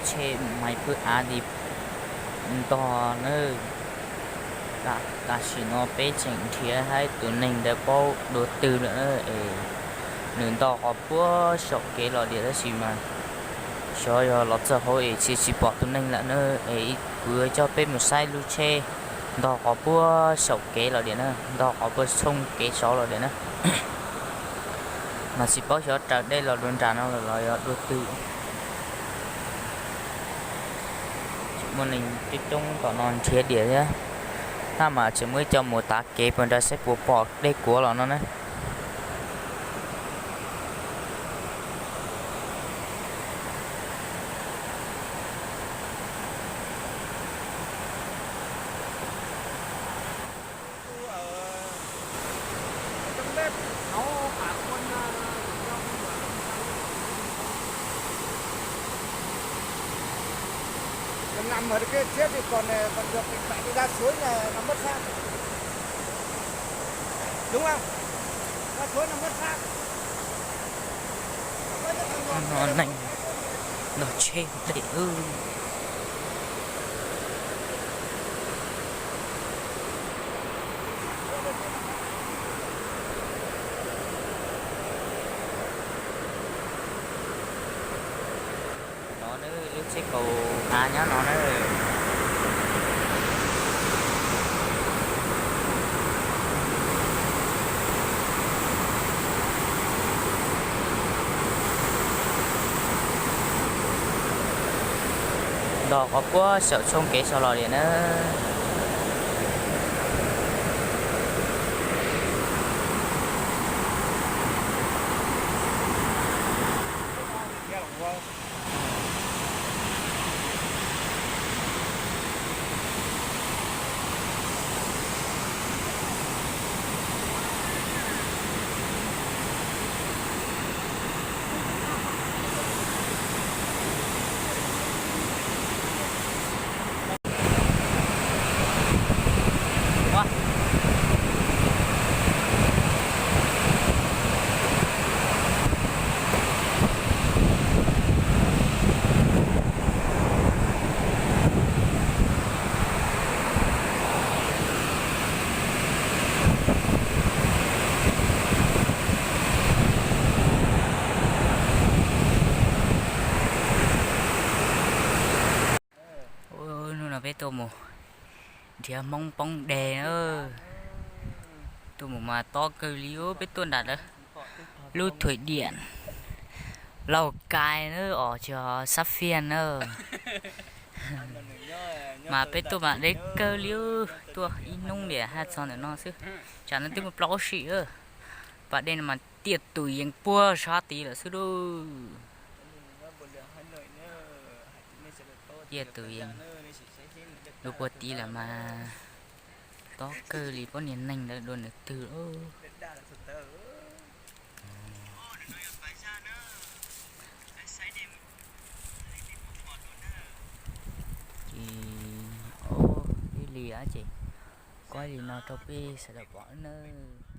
tsheb maiv pwb av li ntog na. Tam sim no peb tseem nrhiav haib tus neeg ntawd paub dua twg lawm na es nws ntog qhov puag saum kev los tiag tab sis mas xyov yog los txog hauv es tsis tsis pom tus neeg lawm na es kuv yuav coj peb mus saib lub tsheb ntog qhov puag saum kev los tiag na, ntog qhov puag tshooj kev saud los tiag na. Mas tsis paub xyov raws dej los dua nram no los yog dua twg. Tseem muaj neeg coob coob tom no nrhiav diam thiab. Tab mas tseem muaj ib co mus tav kev puag nrad saib puas pom dej kuav los no na. Nằm ở kia trước thì còn, còn được, tại vì đa số là nó mất xác. Đúng không? Đa số là mất xác. No neeg nrog tsheb ua dej. No na, lub tsheb kaus av nyob no na. Ntog qhov puag saum tshooj kev saud los tiag na. Hnub no peb tuaj mus nrhiav Hmoob poob deg na. Tuaj mus mas tob kawg li, peb tuaj nram lub Thuam Diam, Lauj Kais na, os tsis, Xab Fiaj na. Mas peb tuaj mas deb kawg li, tuaj ib hnub tiam haj txog ntawm no xwb. Tsam no twb muaj plaub sim, pas dej no mas tiaj tus yees puag sab tid lawm xwb lauj. Tiaj tus yees lub puag tid lawm mas tob kawg li, poj niag neeg ntawd dua nws twg lauj. Ces ib li ces kuv li no rau peb sawv daws pom nawb.